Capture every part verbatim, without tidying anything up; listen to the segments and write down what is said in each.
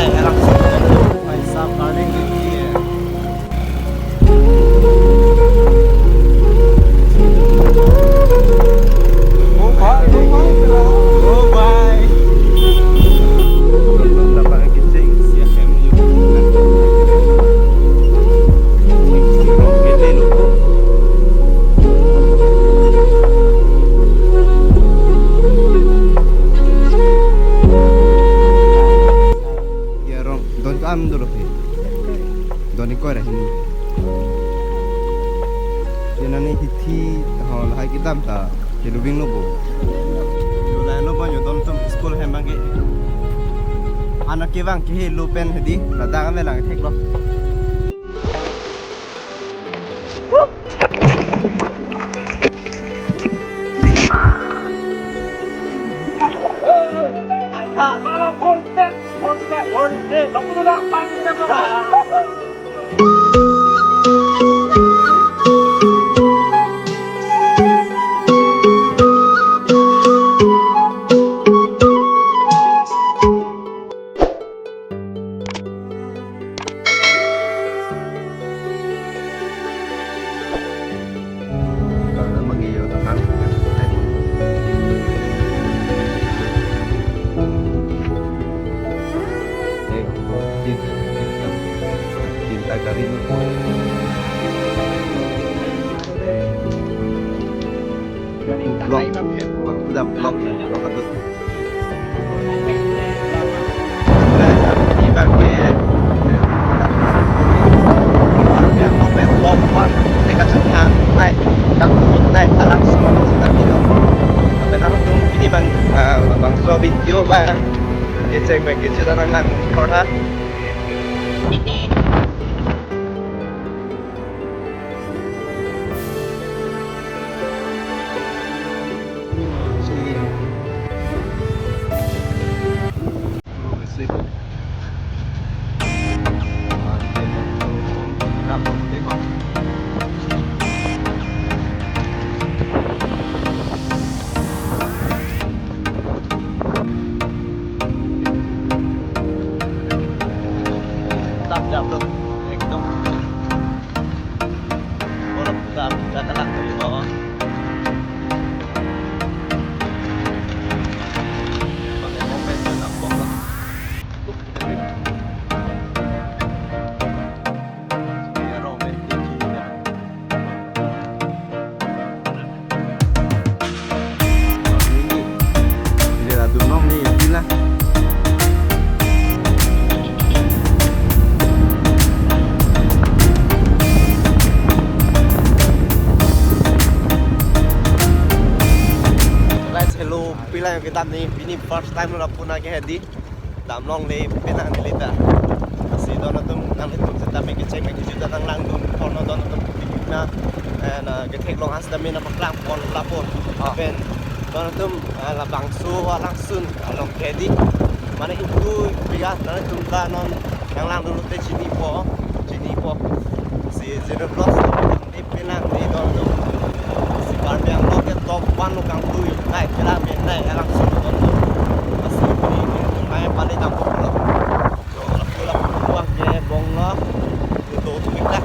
भाई साहब, गार्डन के लिए। ओ भाई, ओ भाई। Ya, rong, don ko-an dolo phe. Don ni koi ra hini. Ye nani hithi ho lahai kedam ta kelubing lo bo. Yo la lo bo yo don atum school hem abang ke. Anak kevang ke he lo pen hedi, ladak ame lang thek lo. Block. Block. Block. Tap jam lo, ekdom. Orang putar, dah kalah tu, oh. Pakai mobil tu tak pok lah. Tuh, dari. Ini romantis juga. Ini, ini la dunlong ni, ini la. Guys, hello, pila yang kita ni, ini first time lo puna ke hedi. Damlongle penang neli ta. Lasi don atum nanglitum seta me kecheng me keju ta nanglangdun, thorno don atum kepikna, eh, na ketheklong as dame na paklang pon lapor. Ah. Pen don atum, eh, labangso alangsun along kedi. Mane ingtu piga nanglitum ta non nanglangdun te chinipo, chinipo. Si zero plus. Penang ni don atum. Si Karbi Anglong ke top one lo kangtui. Nai, kela men nai, alangsun don atum. Lasi pini ni atum nai pali dam pok lo. So, lapu lapu uang ke bong lo. Itu tu kita.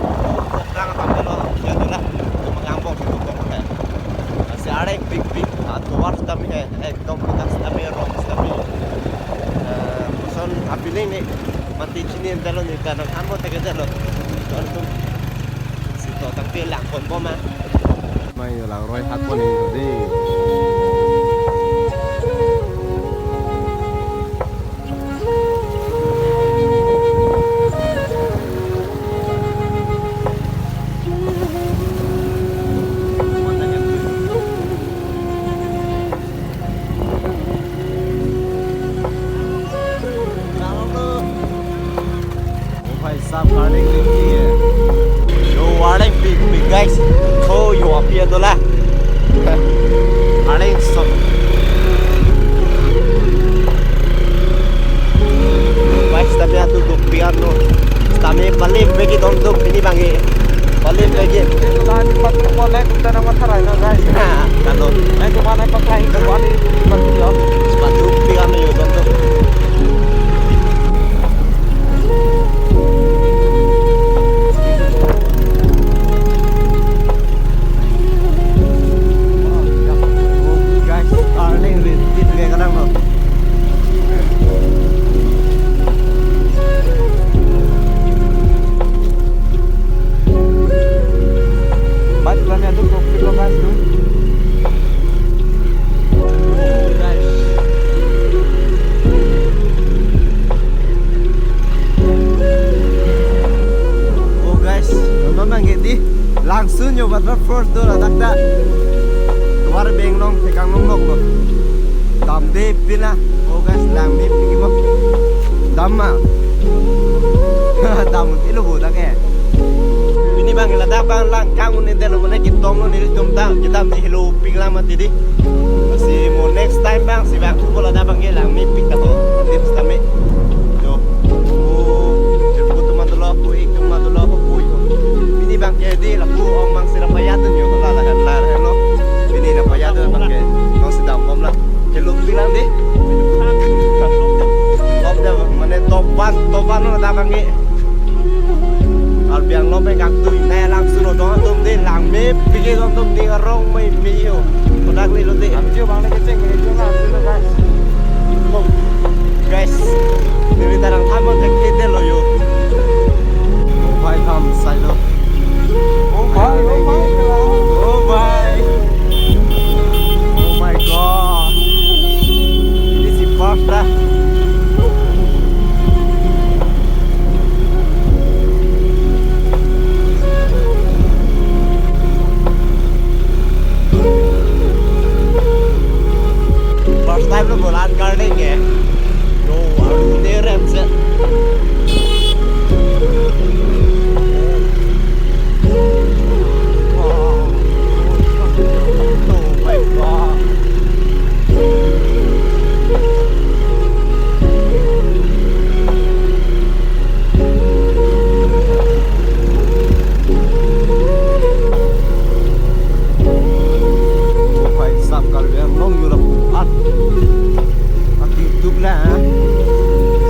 Pok lang tam lo. Jadi lah. Itu mengang bong itu bong ke. Lasi areng big big. Atu war stam he. Ekdom kita stam he, rong stam he. Eh, koson appealing ni. Mati chini entelo ni kanang ambo teke entelo. Don atum. Si to tangte lang pon bom ah. Mai lang roi hat pon ni dei. Oh, भाई साहब, गार्डन देखिए। Yo, garden big, big, guys. Oh, yo, api adola. Garden Not first do ladak ta. Tovar beng nong thekang nong nok lo. Damde pina. Oh guys, langmepik mo. Dam ma. Dam ilo bo dak ke. Pini bang ladak bang lang kang un-edetlo mane ketonglo nelitum ta. Kedamji helopik lang mati dei. Lasi mo next time bang si bang thupo ladak bang ke langmepik ta ho. Tips tame. Jo. Oh, jemput teman dolo, pu ik teman dolo, pu ik. Pini bang ke dei lapu ong bang si ra payat dun yo, la la la la lo. Pini ra payat dun bang ke. Nong si dambom la. Helopik lang dei. Top dei, mane top one, top one lo ladak bang ke. Karbi Anglong pen kangtui nai langsun lo dong atum dei, langmepik ke dong atum dei, arong mei mei yo. Kodak le lo dei. Amjo bang le kecheng mei jo lang, sino guys. Guys, neli ta nangthan mon thekthedetlo yo. Oh bhai, tham sai lo. Oh bhai, oh bhai. Oh bhai. Oh my God. This is first time. First time lo bolan karne ke. No, aru ne rem se. Oh my God. Oh bhai sahab, Karbi Anglong yo lapu at. Ati tuk la, ha?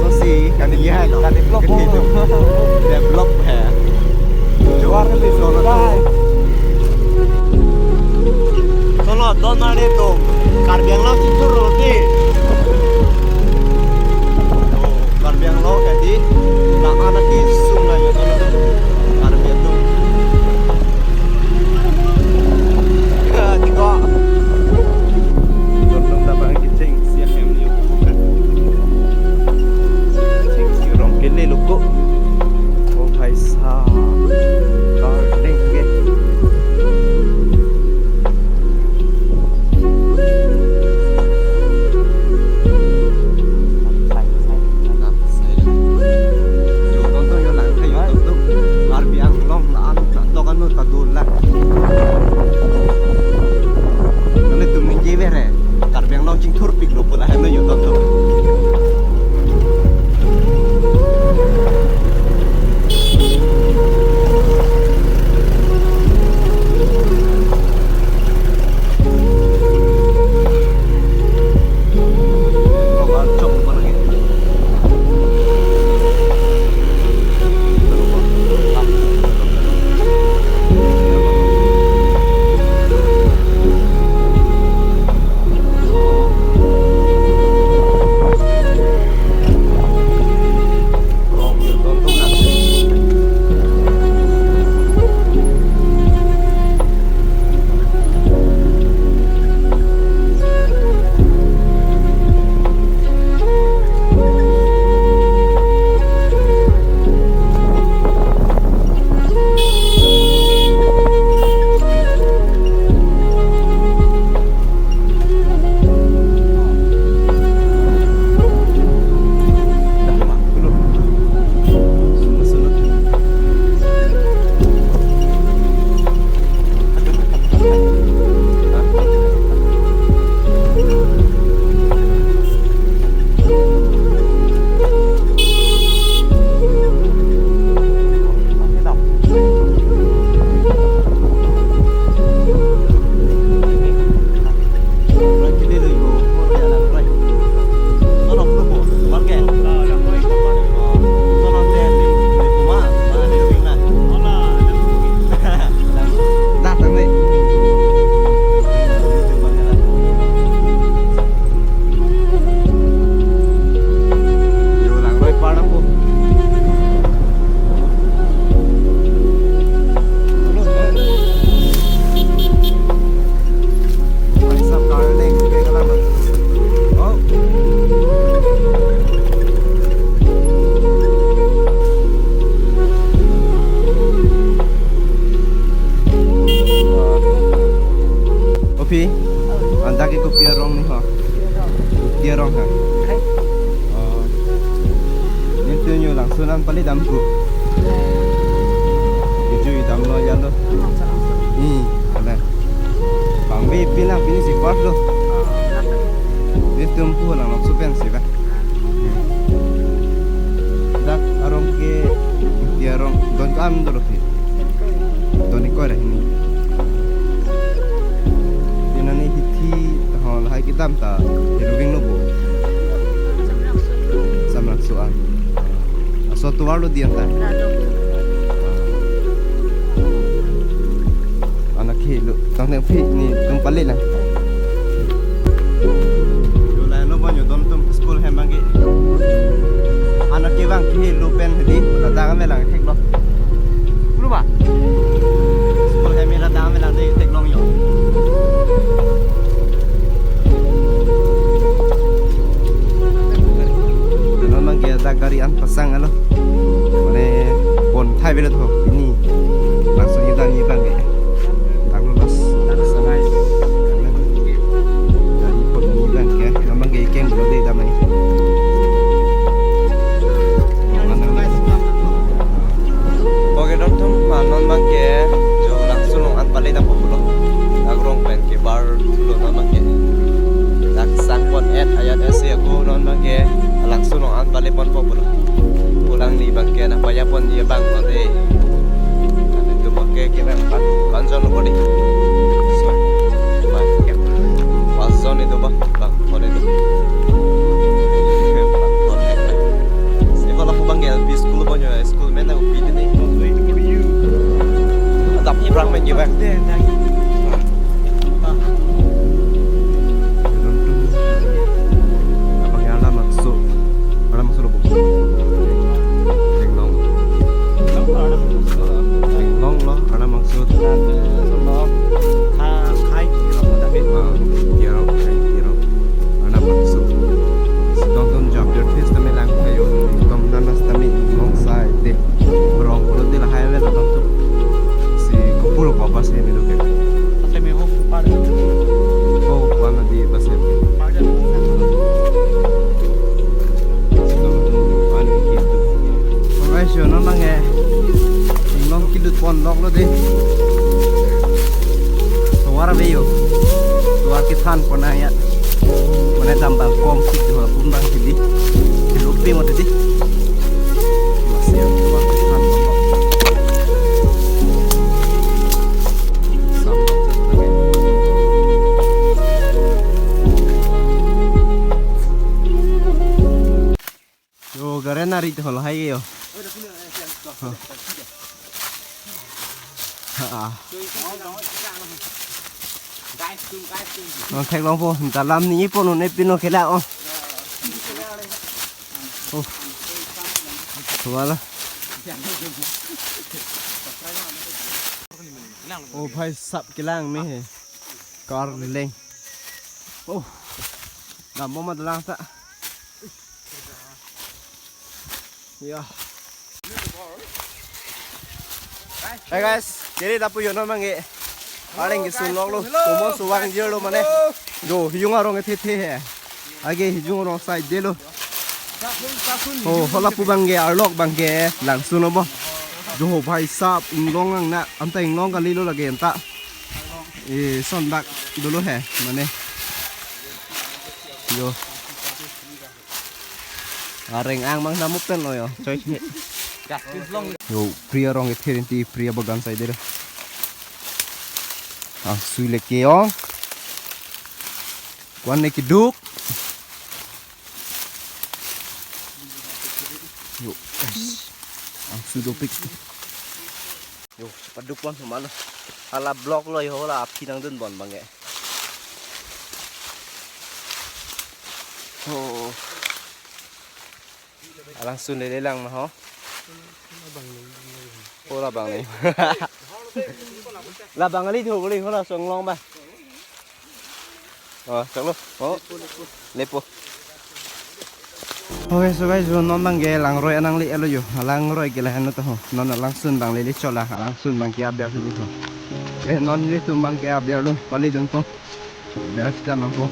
Sosi, kani ye hai lo. Kani vlog. Ni ho. Tiarong ha. Oh. Nelitum yo Langsun an pali dampo. Iju idam lo ya lo. Hmm, ada. Bang be pinang pini si kuat lo. Nelitum pu Langsun pen si ba. Dak arong ke tiarong don kam dolo. Don ikoi ra hini. Tina ni hithi tahon lahai kedam ta hiruving lo bo. Samrang soan. Aso tovar lo dian ta. Anak helo, tang tang phi nelitum pali lang. Yo la no banyo don tum school hem bang ke. Anak ke bang helo pen hedi, la dang me lang thek lo. Bro ba. School hem la dang me lang de thek long yo. Ano mang ke dak gari an pasang alo. Mane pon thai belo tho ini. Langsung ni dang ni bang ke. Tang lo mas. Gari pon ni bang ke. Namang ke ikeng belo de damai. Oke, don tum, ah, non bang ke jo Langsun along an pali dampo pulo. Dak rong pen ke bar thulo non bang ke. Dak sang pon et ayat esi ako non bang ke Langsun along an pali ponpo pulo. Pulang ni bang ke na paya pon dia bang pon eh. Nanglitum bang ke ke bang pat panjon lo bodi. So, bang ke. Panjon itu bang, bang pon itu. Bang pon ek bang. Sekolah pu bang ke L P school bang ya, school men aku pi ini. Tapi berang men juga. Abang ya, alam masuk. Alam masuk lo. Linglong. Linglong lo, alam masuk. Ah, tiarong, eh, tiarong. Alam masuk. Siton ton jam your taste tame lang kayo. Tom nanas tame long sai de. Rong pulo de lahai ave la tom tu. Si kupul ko bas he milo ke. Ate me ho kupar. Ho kuan di bas he. Kupar. Alright, so non bang ke. Inglong kilut pon lok lo de. Tovar ave yo. Tovar kethan pon na ya. Mane dam bang kom sik do pun bang sidi. Lupi mo tadi. Masih ya, tovar kethan pon lok. Yo, garen ari to holo hai yo. Ha. Non thek long po, dalam ni po non epino kela o. Oh. Wala. Oh, bhai sab kelang me he. Kar leng. Oh. Dam mo ma dalang ta. Ya. Hey guys, jadi dapu yo non bang ke. Paling ke sun lok lo. Komo suwang jir lo mane. Jo, hijung arong ethe the he. Age hijung arong sai de lo. Oh, hala pu bang ke arlok bang ke Langsun lo bo. Jo ho bhai sab inglong ang na anta inglong kali lo lage anta. Eh, son bak dolo he mane. Yo. Areng ang mang namu pen lo yo. Choi. Justice long. Yo, Priya arong ethe rinti Priya bagan sai de. Ah, sui le ke yo. Kuan ne kiduk. Yo, guys. Ah, sui dopik. Yo, paduk pon humalo. Hala block lo yo, hala aphi nangdun bon bang ke. Oh. Alangsun lele lang ma ho. Oh, labang ni. Labang ali tho bole ho la song long ba. Oh, chok lo. Oh. Lepo. Okay, so guys, jo non bang ke langroi anang le elo yo. Langroi ke lahen lo to ho. Non Langsun bang lele chola. Langsun bang ke aber lo ho. Eh, non nelitum bang ke aber lo. Pali dun po. Ber sita bang po.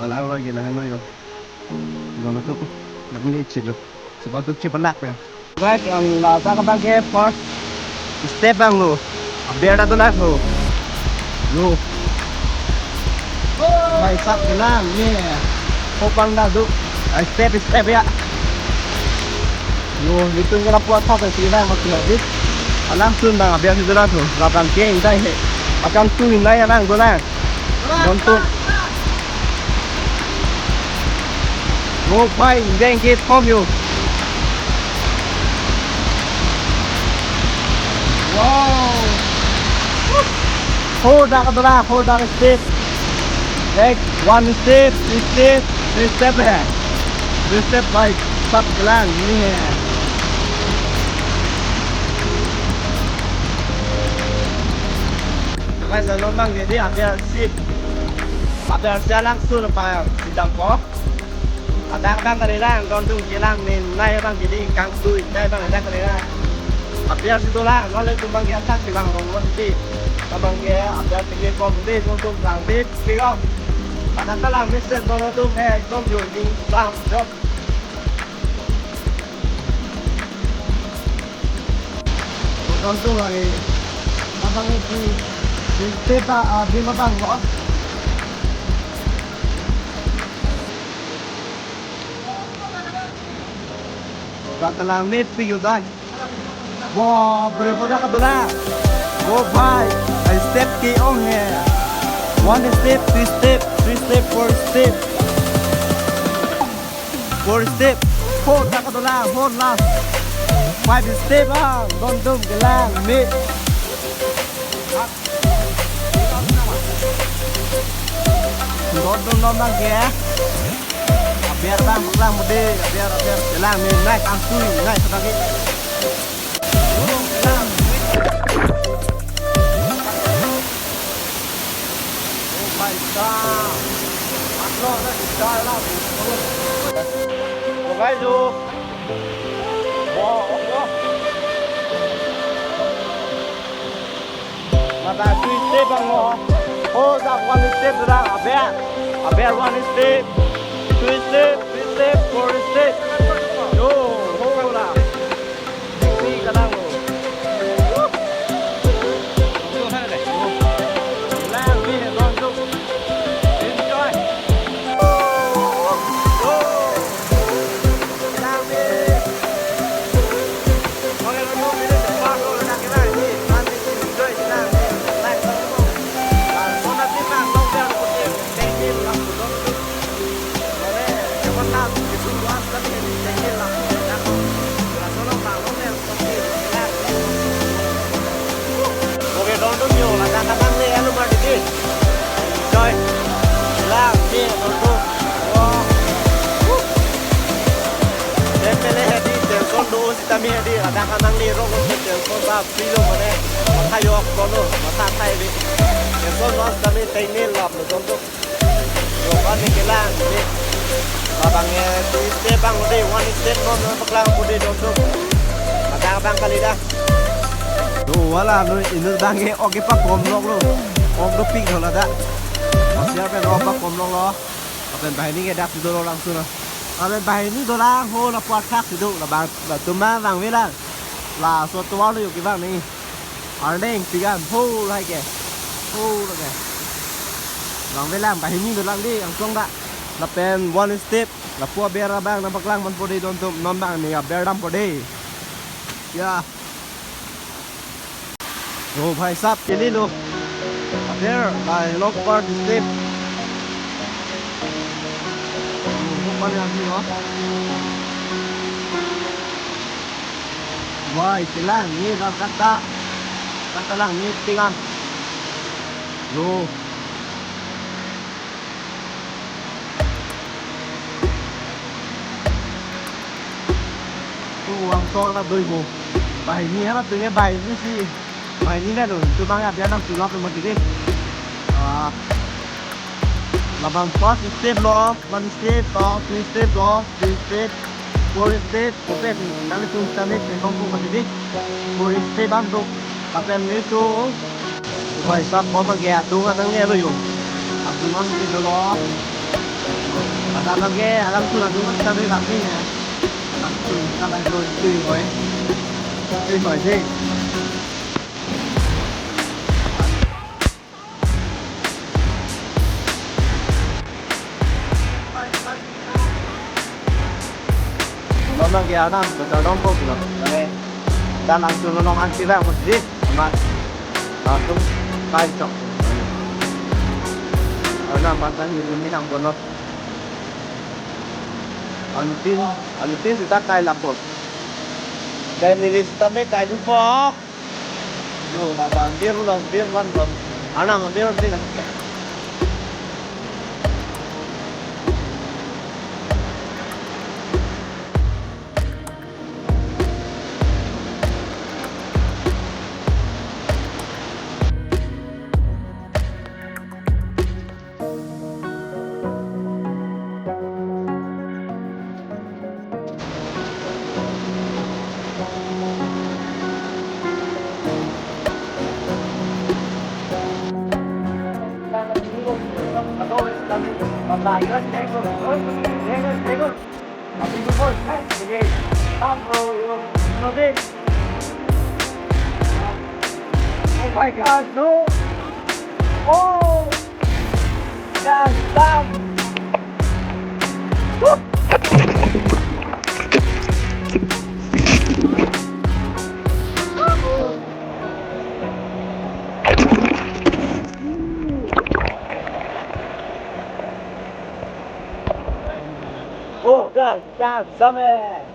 Malang lagi lang ano yun. Gano to. Nang ni chilo. Sebab tu cepat nak ya. Guys, ang lata ka bangke first step ang lo. Aber ta dolang lo. Lo. Bhai sahab kelang ni. Hopang da do. Ai step step ya. Lo, itu kena puas apa sih lang masih habis. Alang sun bang aber si dolang lo. Labang ke indai he. Akan tu indai alang dolang. Bontu. Oh, bhai, deng ke thom yo. Wow. Ho dak dolang, ho dak step. Like one step, two step, three step hai. Three step bhai, sahab kelang ni hai. Guys, non bang jadi aber si. Aber si alang sun apa sidang ko. Adak bang kali lang, don tung kelang ni, nai bang jadi kangtui, nai bang adak kali lang. Aber si dolang, non le tum bang ya tak si bang rong rong si. Abang ke aber si ke kom si, don tung lang si, si kom. Adak ta lang mesen don tung hai, don yo ding sam jok. Don tung lagi. Abang ini si, si teta, ah, di mabang ko. Katalang net pi yudan. Wah, bre boda ka dolang. Oh bhai, ai step ke-ong hai. One step, two step, three step, four step. Four step. Four dak dolang, four last. Five step ah, don tum kelang me. Don tum non bang ke. Aber bang, lang mode, aber, aber, kelang ni, nai kangtui, nai sebagai. Oh my God. Atlo na si Carla. Oh, guys, oh. Wow, wow. Mata three step ang mo. Hold up one step dolang, aber. Aber one step. Two step, three step, four step. Yo, hold up. Sixty ka lang lo. Lang ni, don't look. Enjoy. Yo. Okay, don't do you, ladak ka nangle alo mati di. Enjoy. Lang, ni, don't do. Wow. Woo. Dem pele hedi, tension do sitame hedi, ladak ka nangle rong lo tension ba free lo mane. Matha yok kono, matha thai di. Tension do sitame tengle lap lo don't do. Yo, kami kelang, ini. Labang, eh, two step bang, udah, one step, non, non, paklang, udah, dondok. Ada abang kali dah. Yo, wala, no, ini bang, eh, oke, pakom nok lo. Om dopik lo, ladak. Masih apa, no, pakom nok lo. Lapen banghini ke dak dolo langsung lo. Lapen banghini dolang, ho, lapu athak situ, labang, latum bang, bang, bilang. Laso tovar lo, yuk, bang, ni. Arleng pigan, ho, lahai ke. Ho, lahai ke. Bang velang, banghini dolang di, angsong dak. Lapen one step, lapu aber abang nangpaklang manpo de don tum, non bang ni aber dampo de. Ya. Oh, bhai sahab, keli lo. Aber, bhai, lok par step. Oh, mana lagi, oh. Wai, kelang, ni dak kata. Kata lang, ni tigang. Lo. Tu ang tor na doi mo. Banghini hana tu ni banghini si. Banghini na lo, tu bang ya biar nang tulak rumah diri. Ah. Labang first step lo, one step lo, two step lo, three step, four step, open. Kali tung step ni, kong kong mati di. Four step bang tu. Kapen ni tu. Bhai sahab, ko bang ya tu kan nang ni lo yo. Aku nang di dolo. Alangke, alangtum atum kami kami ya. Alangtum, alangtum tui hoi. Tui hoi sih. Mama ke anam, betul dong kok, no? Oke. Dan langsung nong ansi lang, mesti. Amat. Langsung kai cok. Anam, mantan, ini nang bono. Antin, antin sita kai lapor. Kai nili sita me kai dupok. Yo, na bang bir ulang bir man bang. Anang bir ulang. Oh my God, no! Oh! Yes, done! Oh, done, done, done!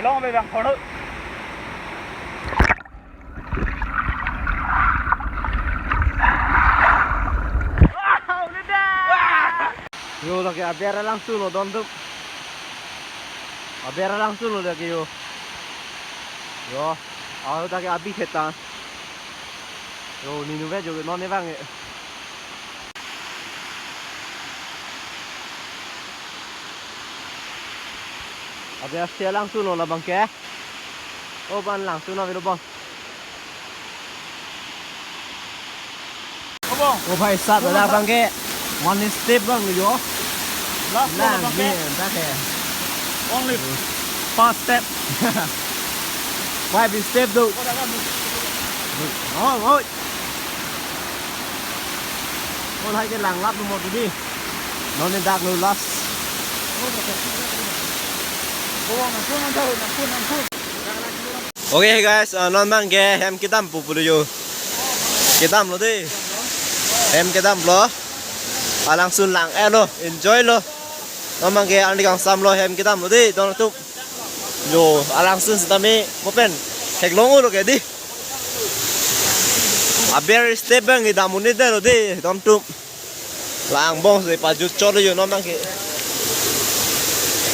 Long be bang kono. Yo, lake aber alangsun lo don atum. Aber alangsun lo lake yo. Yo, aho lake abi khetan. Yo, ninu ve jo non ne bang e. Aber ase alangsun lo labang ke. O, ban langsun avelo bang. Abang. O bhai saheb, la abang ke one step bang yo. Last one abang ke. Lang ni, dak ke. Only first step. Five step do. Oh, oh. Oh, hai ke lang lap mo tu di. Non ne dak lo last. Okay guys, uh, non bang ke hem kedam pu pulo yo. Kedam lo de. Hem kedam lo. Alangsun lang-et lo, enjoy lo. Non bang ke ani kangsam lo hem kedam lo de, don atum. Yo, alangsun sitame mo pen theklong lo ke di. Aber step bang kedam un-e det lo de, don atum. Lang bongsi pajut chot yo non bang ke.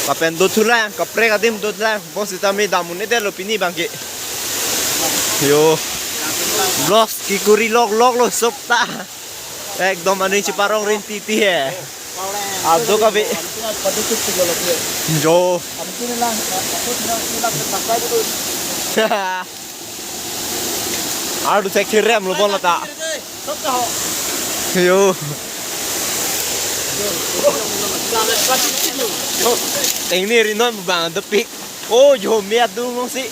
Lapen dothulang, kaprek adim dothulang, bongsi tame dam un-e det lo pini bang ke. Yo. Vlogs kekuri lok lok lo sop ta. Ekdom aning cheparong rinti ti he. Ado kabe. Jo. Ardu thek thirem lo bon lata. Yo. Tengni ri non bang dopik. Oh, yo, me adung long si.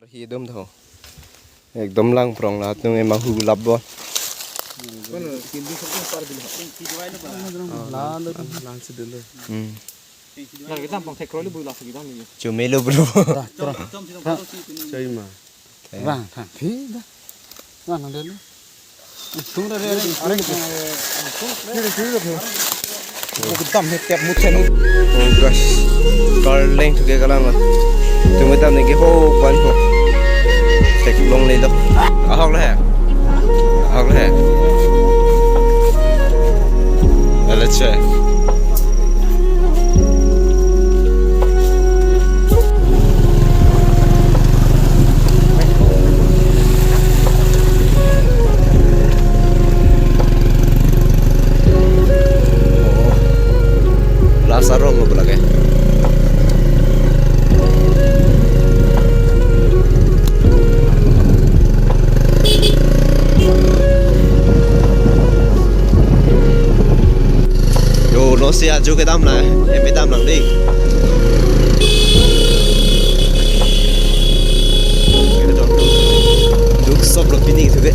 Hi dum tho. Ekdom lang prong la tung ema hu lap bon. Lan, lan si dulu. Hmm. Nang kita pang thek kroi lu bui la si kita ni. Chumelo bro. Choi ma. Bang, thang thi dah. Bang, nang dulu. Sung dah, dah, dah. Ekdom hetep muthen. Oh guys, karleng thuke kalang lo. Tum kedam ne ke ho pan ho. Theklong le do. Ahok le he. Ahok le he. Ala che. Last arong lo lake. Yo, no si aju kedam na, em kedam nang di. Duk sop lo pini thuke.